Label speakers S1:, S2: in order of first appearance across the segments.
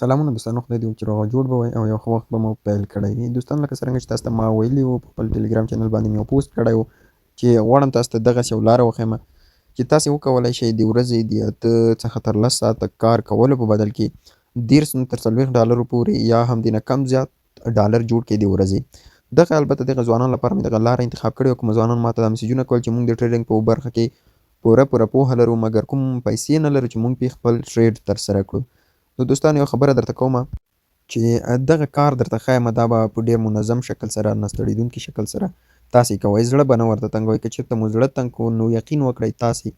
S1: سلامونه دوستانو، خدای دې وکړي چې روغ او جوړ به وئ او یو ښه وخت به مو پیل کړی وي. دوستان، لکه څرنګه چې تاسو ته ما ویلي وو، په خپل ټلګرام چینل باندې مې یو پوسټ کړی و چې غواړم تاسو ته دغسې یو لاره وښیم چې تاسې وکولای شئ د ورځې د 8 څخه تر 10 ساعته کار کولو په بدل کې 30 نه تر 40 ډالرو پورې یا هم د نه کم زیات ډالر جوړ کړئ د ورځې. دغه البته دغه ځوانانو لپاره مې دغه لاره انتخاب کړې وه، کوم ځوانان ماته دا مسیجونه کول چې موږ د trading په برخه کې پوره پوره پوهه لرو، مګر کوم پیسې نه لرو چې موږ پرې خپل trade ترسره کړو. نو دوستانو، یو خبره درته کوم چې دغه کار درته ښایم، دا به په ډېر منظم شکل سره، نه ستړېدونکي شکل سره تاسې کوئ، زړه به نه ورته تنګوئ. که چېرته مو زړه تنګ کړو، نو یقین وکړئ، تاسې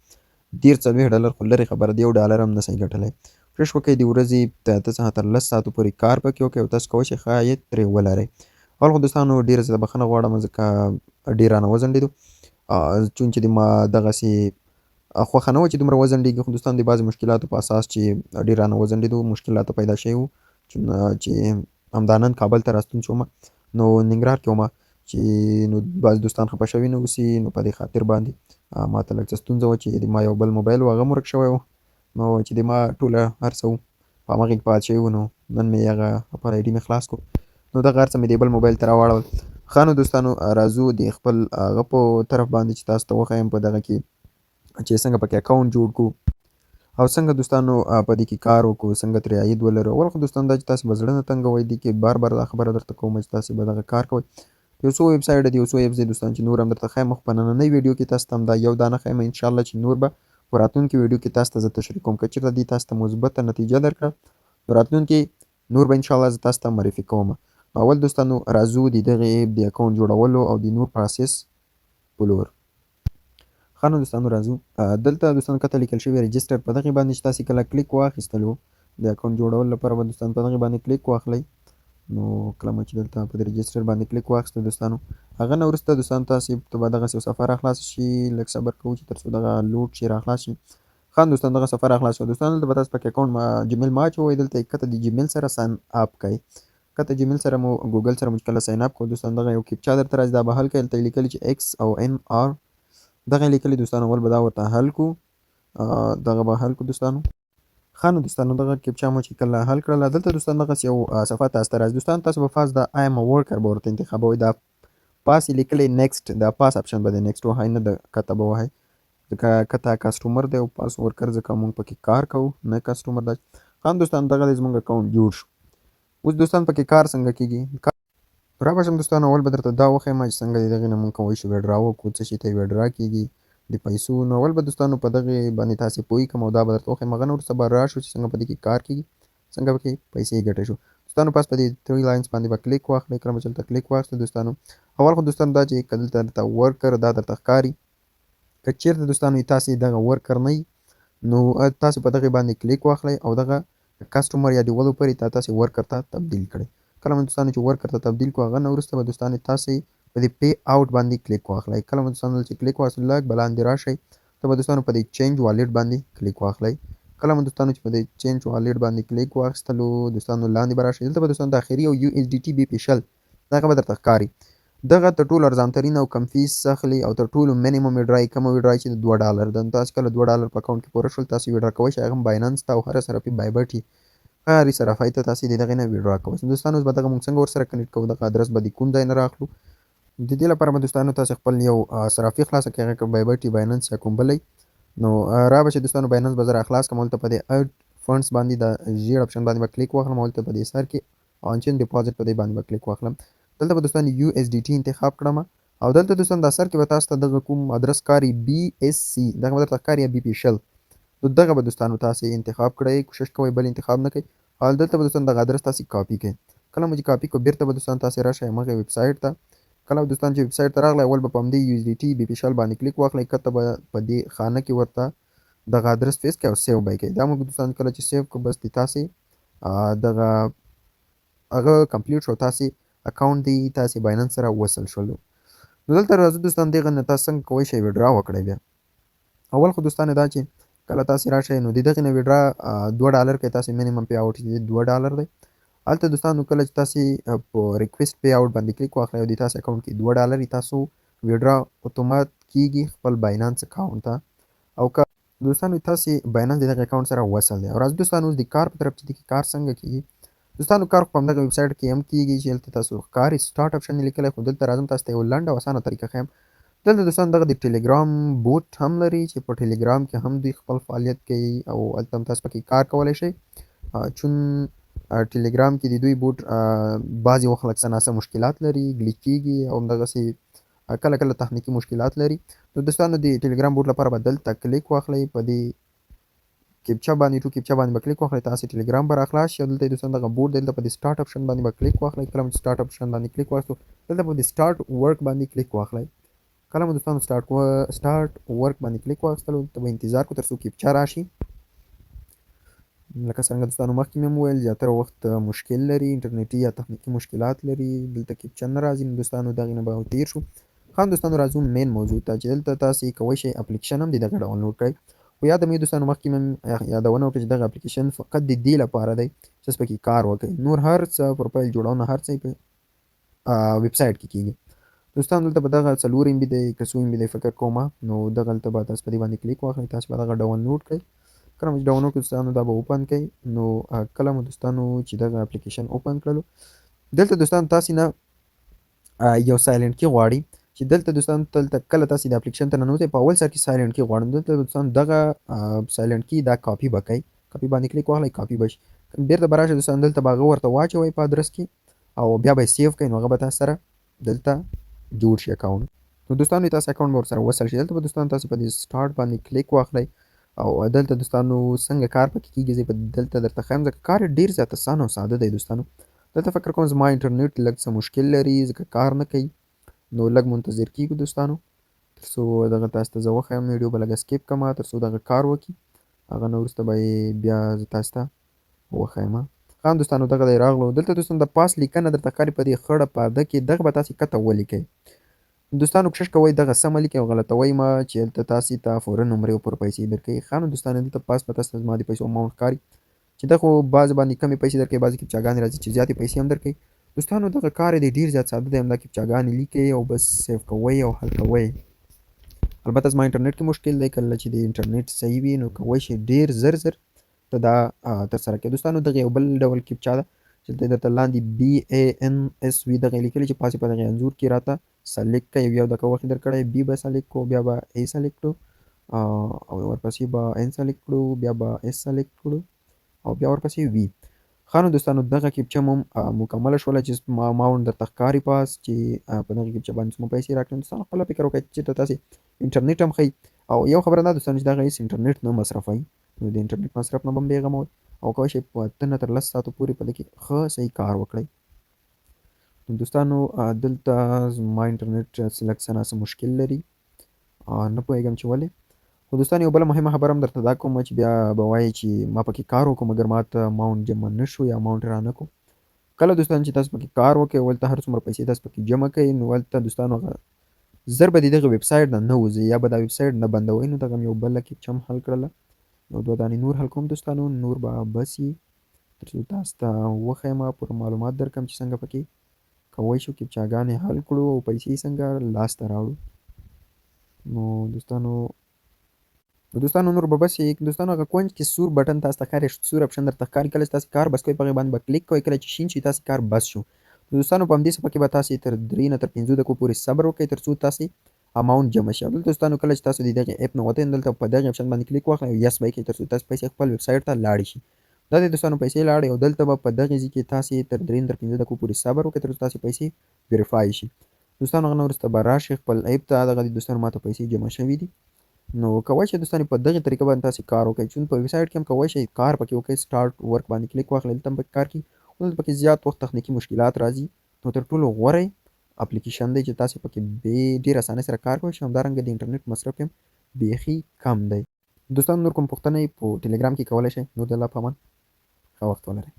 S1: 30 40 ډالر خو لرې خبره ده، 1 ډالر هم نه سئ ګټلی. کوشش وکړئ، د ورځې د 8 څخه تر 10 ساعتو پورې کار پکې وکړئ او تاسو کولی شئ ښه عاید ترې ولرئ. اول خو دوستانو، ډېره زیاته بخښنه غواړم، ځکه ډېر رانه وځنډېدو، چون چې د ما دغسې خوښه نه وه چې دومره وځنډېږي. خو دوستان، د بعضې مشکلاتو په اساس چې ډېر رانه وځنډېدو، مشکلات پیدا شوي وو، چې همدا نن کابل ته راستون شوم. نو ننګرهار کې وم چې نو بعضې دوستان خفه شوي نه اوسي. نو په دې خاطر باندې ما ته لږ څه ستونزه وه چې د ما یو بل موبایل و، هغه هم ورک شوی و. نو چې د ما ټوله هر څه وو، په همغې کې پاتې شوي وو. نو نن مې هغه خپل ID مې خلاص کړو، نو دغه هر څه مې د بل موبایل ته راواړول. ښه، نو دوستانو، راځو د خپل هغه په طرف باندې چې تاسو ته وښایم په دغه کې چې څنګه پکې اکاونټ جوړ کړو او څنګه دوستانو په دې کې کار وکړو، څنګه ترې عاید ولرو. اول خو دوستان دا چې تاسو به زړه نه تنګوئ. دې کې بار بار دا خبره درته کوم چې تاسو به دغه کار کوئ. یو څو ویب سایټ دی، یو څو apps دی دوستان چې نور هم درته ښایم، خو په نننۍ ویډیو کې تاسو ته همدا یو دانه ښایم. انشاءالله چې نور به په راتلونکي ویډیو کې تاسو ته زه تشریح کوم. که چېرته دې تاسو ته مثبته نتیجه درکړه، نو راتلونکي نور به انشاءالله زه تاسو ته معرفي کوم. نو اول دوستانو، راځو د دغې app د اکاونټ جوړولو او د نور process په لور. ښه، نو دوستانو، راځو دلته. دوستانو، کته لیکل شوی register، په دغې باندې چې تاسې کله کلیک واخیستلو، د اکاونټ جوړولو لپاره به دوستان په دغې باندې کلیک واخلئ. نو کله مو چې دلته په register باندې کلیک واخیستو دوستانو، هغه نه وروسته دوستان تاسې ته به دغسې یو صفحه راخلاص شي. لږ صبر کوو چې تر څو دغه load شي، راخلاص شي. ښه دوستان، دغه صفحه راخلاص شوه. دوستان، دلته به تاسو پکې اکاونټ ما جیمیل ما اچوئ. دلته یې کته د جیمیل سره sign up کړئ. کته جیمیل سره مو، ګوګل سره مو چې کله sign up کړو دوستان، دغه یو captcha درته راځي، دا به حل کړئ. دلته یې لیکلي چې X او N R، دغه یې لیکلي. دوستانو، اول به دا ورته حل کړو، دغه به حل کړو دوستانو. ښه، نو دوستانو، دغه captcha مو چې کله حل کړله، دلته دوستان دغسې یو صفحه تاسو ته راځي. دوستان، تاسو به پاس دا I am worker به ورته انتخابوئ. دا پاس یې لیکلی next، دا پاس option به د next وهئ، نه د کته به وهئ، ځکه کته customer دی او پاس worker، ځکه مونږ پکې کار کوو، نه customer دی. ښه دوستان، دغه دی زمونږ اکاونټ جوړ شو. اوس دوستان، پکې کار څنګه کیږي؟ را به شم دوستانو، اول به درته دا وښیم چې څنګه د دغې نه مونږ کوی شو withdraw وکړو، څه شي ته withdraw کیږي د پیسو. نو اول به دوستانو په دغې باندې تاسې پوه کړم او دا به درته وښیم. هغه نه وروسته به راشو چې څنګه په دې کې کار کیږي، څنګه پکې پیسې ګټی شو. دوستانو، پس په دې three lines باندې به کلیک واخلئ. کله به چې دلته کلیک واخلئ دوستانو، اول خو دوستانو دا چې که دلته درته worker دا درته ښکاري، که چېرته دوستانو تاسې دغه worker نه نو تاسو په دغې باندې کلیک واخلئ او دغه customer یا developer ته تاسې worker ته تبدیل کړئ. کله مو دوستانو چې worker ته تبدیل کړو، هغه نه وروسته به دوستانو تاسې په دې pay out باندې کلیک واخلئ. کله مو دوستانو چې کلیک واخلئ، لږ به لاندې راشئ، ته به دوستانو په دې change wallet باندې کلیک واخلئ. کله مو دوستانو چې په دې change wallet باندې کلیک واخیستلو دوستانو، لاندې به راشئ. دلته به دوستانو د اخري او USDT BP 20 دغه به درته ښکاري. دغه تر ټولو ارزان ترین او کم فیس اخلي او تر ټولو minimum withdraw، کمه withdraw چې د 2 ډالر ده. تاسو کله 2 ډالر په اکاونټ کې پوره شول، تاسو withdraw کوئ شئ. هغه هم بایننس ته او هره صرافي، بایبټ، هرې صرافۍ ته تاسې د دغې نه withdraw کوئ. دوستانو، اوس به دغه مونږ څنګه ورسره connect کوو؟ دغه ادرس به د کوم ځای نه راخلو؟ د دې لپاره به دوستانو تاسو خپل یو صرافي خلاصه کړئ، هغه که بایبټ، بایننس یا کوم بل. نو را به شي دوستانو، بایننس به زه راخلاص کړم. هلته په دې add funds باندې، د ژیړ option باندې به کلیک واخلم. هلته په دې سر کې on-chain deposit، په دې باندې به کلیک واخلم. دلته به دوستان USDT انتخاب کړم او دلته دوستان دا سر کې به تاسو ته دغه کوم ادرس ښکاري، BSC، دغه به درته ښکاري یا BP 20. نو دغه به دوستانو تاسو انتخاب کړئ، کوشش کوئ بل انتخاب نه کړئ. او دلته به دوستان دغه ادرس تاسو کاپي کړئ. کله مو چې کاپي کړو، بیرته به دوستان تاسو راشئ همغې ویب سایټ ته. کله دوستان چې ویب سایټ ته راغلی، اول به په همدې USDT BP 20 باندې کلیک واخلئ. کته به په دې خانه کې ورته دغه ادرس paste کړئ او save به یې کړئ. دا مو دوستان کله چې save کړو، بس د تاسې دغه هغه complete شو، تاسې اکاونټ دی تاسې بایننس سره وصل شولو. نو دلته راځو دوستان، دغه نه تاسو څنګه کوی شئ withdraw وکړئ بیا. اول خو دوستان دا چې کله تاسې راشئ، نو د دغې نه withdraw 2 ډالر کې تاسې minimum pay out 2 ډالر دی. هلته دوستانو کله چې تاسې په request pay out باندې کلیک واخلئ او د تاسې اکاونټ کې 2 ډالر، تاسو withdraw اتومات کیږي خپل بایننس اکاونټ ته. او که دوستانو تاسې بایننس د دغه اکاونټ سره وصل دی. او راځو دوستانو اوس د کار په طرف چې دې کې کار څنګه کیږي. دوستانو کار خو په همدغه ویب سایټ کې هم کیږي چې هلته تاسو ښکاري سټارټ اپشن یې لیکلی، خو دلته راځم تاسو ته یو لنډه او اسانه طریقه ښیم. دلته دوستان دغه د ټلګرام بوټ هم لري چې په ټلګرام کې هم دوی خپل فعالیت کوي او هلته هم تاسو پکې کار کولی شئ. چون ټلګرام کې د دوی بوټ بعضې وخت لږ څه ناڅه مشکلات لري، ګلیچ کیږي او همدغسې کله کله تخنیکي مشکلات لري. نو دوستانو د ټلګرام بوټ لپاره به دلته کلیک واخلئ، په دې کیپچا باندې ټو کیپچا باندې به کلیک واخلئ، تاسې ټلګرام به راخلاص شي. او دلته دوستان دغه بوټ دلته په دې سټارټ اپشن باندې به کلیک واخلئ. کله مو چې سټارټ اپشن باندې کلیک واخلو دلته په دې سټارټ ورک باندې کلیک واخلئ. کله مو دوستانو سټارټ ورک باندې کلیک واخیستلو دلته به انتظار کو تر څو کیپچا راشي. لکه څنګه دوستانو مخکې مې هم وویل زیاتره وخت مشکل لري، انټرنیټي یا تخنیکي مشکلات لري، دلته کیپچا نه راځي. نو دوستانو دغې نه به تېر شو. ښه دوستانو راځو مین موضوع ته چې دلته تاسې کوی شئ اپلیکیشن هم د دغه ډاونلوډ کړئ. خو یاده مې دوستانو مخکې مې یادونه وکړه چې دغه اپلیکیشن فقط د دې لپاره دی چې تاسو پکې کار وکړئ، نور هر څه پروفایل جوړونه هر څه په ویب سایټ کې کیږي. دوستان دلته به دغه 4 MB دی که څو MB دی فکر کوم، نو دغلته به تاسو په دې باندې کلیک واخلئ، تاسو به دغه ډاونلوډ کړئ. کله مو چې ډاونلوډ کړئ دوستانو دا به اوپن کړئ. نو کله مو دوستانو چې دغه اپلیکیشن اوپن کړلو دلته دوستان تاسې نه یو سایلنټ کی غواړي چې دلته دوستان دلته کله تاسې د اپلیکیشن ته ننوځئ په اول سر کې سایلنټ کی غواړم. دلته دوستان دغه سایلنټ کی دا کاپي به کړئ، کاپي باندې کلیک واخلئ، کاپي به شي. بیرته به راشئ دوستان دلته به هغه ورته واچوئ په ادرس کې او بیا به یې سیو کړئ، نو هغه به تاسو سره دلته جوړ شي اکاونټ. نو دوستانو تاسو اکاونټ به ورسره وصل شي. دلته به دوستان تاسو په دې سټارټ باندې کلیک واخلئ او دلته دوستانو څنګه کار پکې کیږي زه به دلته درته ښیم، ځکه کار یې ډېر زیات اسانه او ساده دی دوستانو. دلته فکر کوم زما انټرنیټ لږ څه مشکل لري ځکه کار نه کوي، نو لږ منتظر کیږو دوستانو تر څو دغه تاسو ته زه وښیم. ویډیو به لږه سکیپ کړم تر څو دغه کار وکړي، هغه نه وروسته به یې بیا زه تاسو ته وښیم. ښه دوستانو دغه دی راغلو. دلته دوستانو د پاس لیکنه درته ښکاري په دې خړه پرده کې، دغه به تاسې کته ولیکئ. دوستانو کوشش کوئ دغه سمه لیکئ او غلطوئ مه چې هلته تاسې ته فورا نمرې او پوره پیسې درکوي. ښه نو دوستانو دلته پاس به تاسو ته زما د پیسو اماونټ ښکاري چې دغه بعضې باندې کمې پیسې درکوي، بعضې کپچاګانې راځي چې زیاتې پیسې هم درکوي. دوستانو دغه کار دی ډېر زیات ساده دی، همدا کپچاګانې لیکئ او بس سیو کوئ او حل کوئ. البته زما انټرنیټ کې مشکل دی، کله چې د انټرنیټ صحیح وي نو کوی شئ ډېر زر زر ته دا ترسره کړئ. دوستانو دغه یو بل ډول کپچا ده چې دلته درته لاندې بي ای ان اس وي دغه یې لیکلي چې پاسې په دغه انځور کې راته سلیکټ کړئ. یو دغه وخت درکړی بي به سلیکټ کړو، بیا به ای سلیکټ کړو او ورپسې به ان سلیکټ کړو، بیا به اس سلیکټ کړو او بیا ورپسې وي. ښه نو دوستانو دغه کپچه مو مکمله شوله چې ما اماونټ درته ښکاري پاس چې په دغه کپچه باندې څومره پیسې راکړم. دوستانو خپله فکر وکړئ چې چېرته تاسې انټرنیټ هم ښیي او یو خبره دا دوستانو چې دغه هېڅ انټرنیټ نه مصرفوي، نو د انټرنیټ مصرف نه به هم بېغمه وئ او کولی شئ په 8 نه تر 10 ساعتو پورې په دې کې ښه صحیح کار وکړئ. نو دوستانو دلته زما انټرنیټ لږ څه ناڅه مشکل لري، نه پوهېږم چې ولې. خو دوستانو یو بله مهمه خبره هم درته دا کوم چې بیا به وایې چې ما پکې کار وکړو مګر ما ته اماونټ جمع نه شو یا اماونټ را نه کړو. کله دوستان چې تاسو پکې کار وکړئ او هلته هر څومره پیسې تاسو پکې جمع کړئ نو هلته دوستانو هغه زر به د دغه ویب سایټ نه نه وځي یا به دا ویب سایټ نه بندوئ. نو دغه مې یو بله کپچه هم حل کړله، یو دوه دانې نور حل کوم دوستانو، نور به بس یي تر څو تاسو ته وښیم پوره معلومات درکړم چې څنګه پکې کوی شو کپچاګانې حل کړو او پیسې څنګه لاسته راوړو. نو دوستانو نور به بس یي. دوستانو هغه کونج کې سور بټن تاسو ته ښکاري، سور اپشن درته ښکاري، کله چې تاسو کار بس کوئ په هغې باندې به کلیک کوئ، کله چې شین شي تاسو کار بس شو. نو دوستانو په همدې صفحه کې به تاسې تر 3 نه تر 5 دقیقو پورې صبر وکړئ تر څو تاسې اماونټ جمع شي. او دلته دوستانو کله چې تاسو د دغې اپ نه وتئ نو دلته په دغې اپشن باندې کلیک واخلئ او یس به یې کړئ تر څو تاسو پیسې خپل ویب سایټ ته لاړې شي. دا د دوستانو پیسې لاړې او دلته به په دغې ځای کې تاسې تر 3 نه تر 5 دقیقو پورې صبر وکړئ تر څو تاسې پیسې ویریفای شي. دوستانو هغه نه وروسته به راشئ خپل اپ ته، دغه د دوستانو ماته پیسې جمع شوي دي. نو کوی شئ دوستانو په دغې طریقه باندې تاسې کار وکړئ، چون په ویب سایټ کې هم کوی شئ کار پکې وکړئ، سټارټ ورک باندې کلیک واخلئ، دلته هم پکې کار کیږي، خو دلته پکې زیات وخت تخنیکي مشکلات راځي. نو تر ټولو غوره اپلیکیشن دی چې تاسې پکې ډېر اسانۍ سره کار کوی شئ، همدارنګه د انټرنیټ مصرف هم بیخي کم دی. دوستانو نور کوم پوښتنه یې په ټلګرام کې کولی شئ. نور د الله په امان، ښه وخت ولرئ.